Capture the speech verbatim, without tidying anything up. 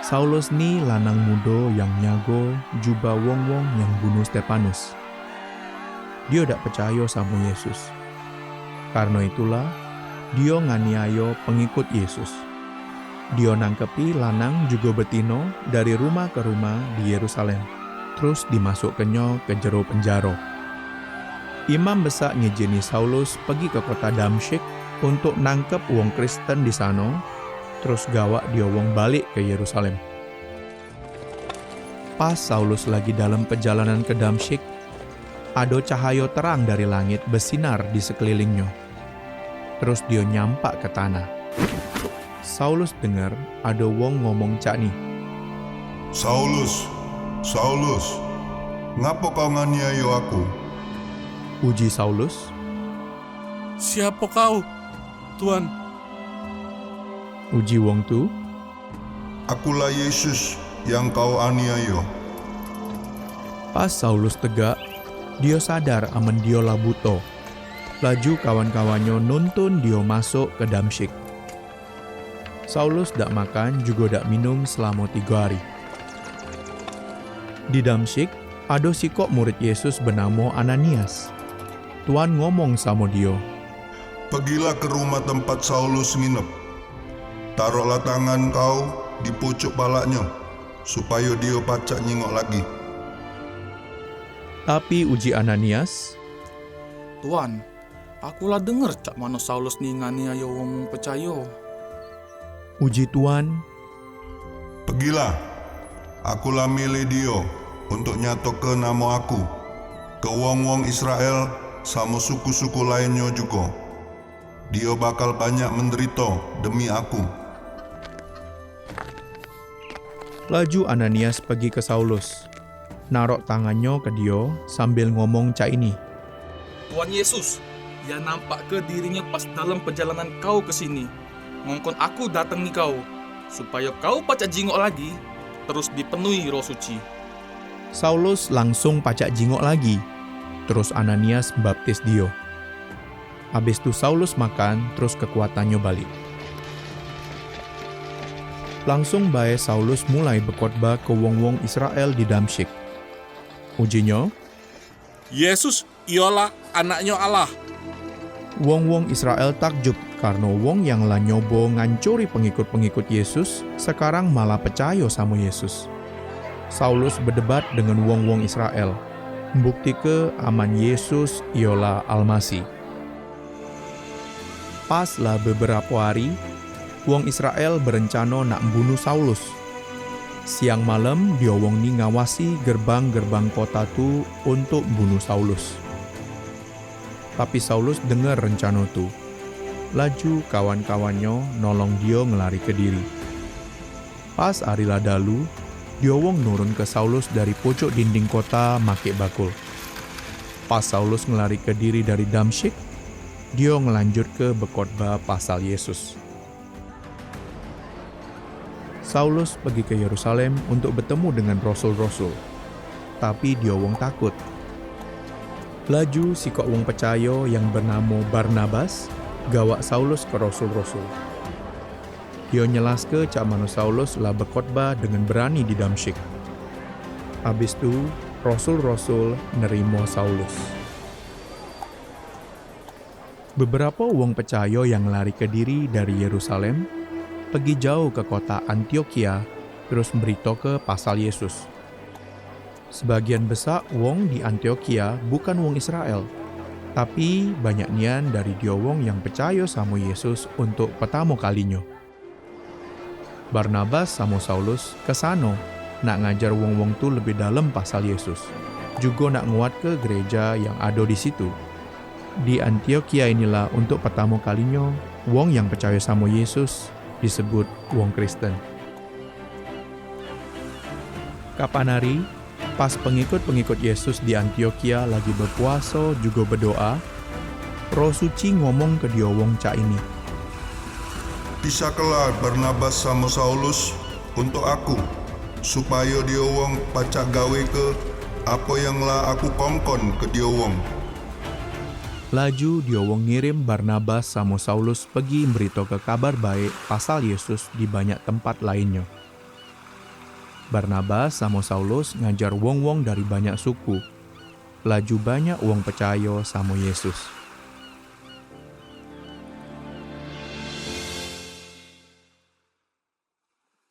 Saulus ni lanang mudo yang nyago jubah wong-wong yang bunuh Stefanus. Dio dak pecayo samo Yesus. Karno itulah, dio nganiayo pengikut Yesus. Dio nangkepi lanang jugo betino dari rumah ke rumah di Yerusalem, terus dimasukkenyo ke jero penjaro. Imam besak ngijini Saulus pegi ke kota Damsyik untuk nangkep wong Kristen di sano, terus gawak dio wong balik ke Yerusalem. Pas Saulus lagi dalam pejalanan ke Damsyik, ado cahayo terang dari langit besinar di sekelilingnyo. Terus dio nyampak ke tanah. Saulus denger ado wong ngomong cak ni, "Saulus, Saulus, ngapo kau nganiayo aku?" Uji Saulus, "Siapo kau, Tuan?" Uji wong tu, "Akulah Yesus yang kau aniayo." Pas Saulus tegak, dio sadar amen dio lah buto. Laju kawan-kawannyo nuntun dio masuk ke Damsyik. Saulus dak makan jugo dak minum selamo tigo hari. Di Damsyik, ado sikok murid Yesus benamo Ananias. Tuan ngomong samo dio, "Pegilah ke rumah tempat Saulus nginep. Taroklah tangan kau di pucuk palaknyo, supayo dio pacak nyingok lagi." Tapi uji Ananias, "Tuan, aku lah denger cak mano Saulus ni nganiayo wong pecayo." Uji Tuan, "Pegilah, aku lah milih dio untuk nyatoke namo aku ke wong-wong Israel samo suku-suku lainnyo jugo. Dio bakal banyak menderito demi aku." Laju Ananias pegi ke Saulus, narok tangannyo ke dio sambil ngomong cak ini, "Tuan Yesus, ia nampakke dirinyo pas dalam pejalanan kau ke sini, ngongkon aku datengi kau, supayo kau pacak jingok lagi, terus dipenuhi Roh Suci." Saulus langsung pacak jingok lagi, terus Ananias mbaptis dio. Abis tu Saulus makan, terus kekuatannyo balik. Langsung bae Saulus mulai bekhotbah ke wong-wong Israel di Damsyik. Ujinyo, "Yesus ialah Anaknyo Allah." Wong-wong Israel takjub karno wong yang la nyobo ngancuri pengikut-pengikut Yesus sekarang malah pecayo samo Yesus. Saulus bedebat dengan wong-wong Israel, mbuktike aman Yesus ialah Almasih. Pas la beberapo ari, wong Israel berencano nak mbunuh Saulus. Siang malem, dio wong ni ngawasi gerbang-gerbang kota tu untuk mbunuh Saulus. Tapi Saulus denger rencano tu, laju kawan-kawannyo nolong dio ngelarike diri. Pas ari la dalu, dio wong nurunke Saulus dari pucuk dinding kota makek bakul. Pas Saulus ngelarike diri dari Damsyik, dio ngelanjutke bekhotbah pasal Yesus. Saulus pegi ke Yerusalem untuk betemu dengan rosul-rosul, tapi dio wong takut. Laju sikok wong pecayo yang benamo Barnabas gawak Saulus ke rosul-rosul. Dio nyelaske cak mano Saulus la bekhotbah dengan berani di Damsyik. Abis tu, rosul-rosul nerimo Saulus. Beberapo wong pecayo yang ngelarike diri dari Yerusalem pegi jauh ke kota Antiokhia, terus mberitoke pasal Yesus. Sebagian besak wong di Antiokhia bukan wong Israel, tapi banyak nian dari dio wong yang pecayo samo Yesus untuk petamo kalinyo. Barnabas samo Saulus ke sano nak ngajar wong-wong tu lebih dalem pasal Yesus, jugo nak nguatke gereja yang ado di situ. Di Antiokhia inilah untuk petamo kalinyo wong yang pecayo samo Yesus disebut wong Kristen. Kapan ari, pas pengikut-pengikut Yesus di Antiokhia lagi bepuaso jugo bedoa, Roh Suci ngomong ke dio wong cak ini, "Pisahkelah Barnabas samo Saulus untuk Aku, supayo dio wong pacak gaweke apo yang la Aku kongkon ke dio wong." Laju dio wong ngirim Barnabas samo Saulus pegi mberitoke Kabar Baek pasal Yesus di banyak tempat lainnyo. Barnabas samo Saulus ngajar wong-wong dari banyak suku. Laju banyak wong pecayo samo Yesus.